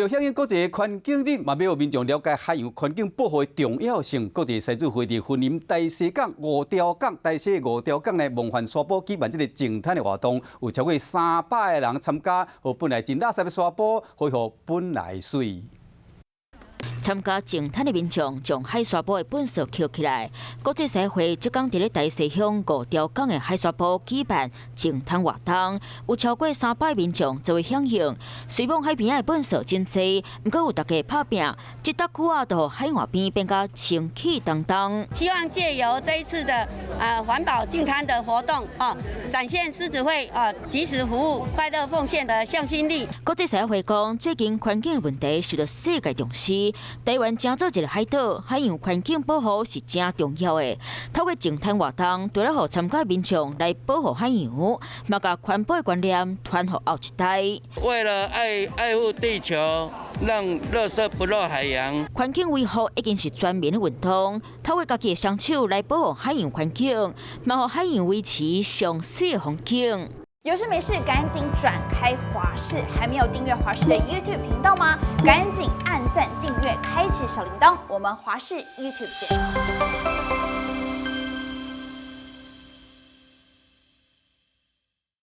響應國際環境日，嘛欲予民眾了解海洋環境保護的重要性。國際獅子會佇雲林大溪港五條港、大溪五條港呢，夢幻沙埔舉辦這個淨灘的活動，有超過300個人參加，予本來真垃圾的沙埔恢復本來媠。參加淨灘的民眾將海沙埔的糞埽抾起來。國際獅會這工佇咧大溪鄉五條港的海沙埔舉辦淨灘活動，有超過300民眾做伙響應。雖罔海邊仔的糞埽真濟，毋過有大家拍拚，這搭久啊，就予海岸邊變甲清氣當當。希望借由這一次的環保淨灘的活動啊，展現獅子會啊及時服務、快樂奉獻的向心力。國際獅會講，最近環境問題受到世界重視。台灣誠做一个海島，海洋環境保護是誠重要的。透過淨灘活動，除了予參加民眾來保護海洋，嘛共環保的觀念傳予後一代。為了愛護地球，讓垃圾不落海洋。環境維護已經是全民的運動，透過家己的雙手來保護海洋環境，嘛予海洋維持上媠的風景。有事沒事趕緊轉開華視，還沒有訂閱華視的 YouTube 頻道嗎？趕緊按讚、訂閱、開啟小鈴鐺，我們華視 YouTube 見。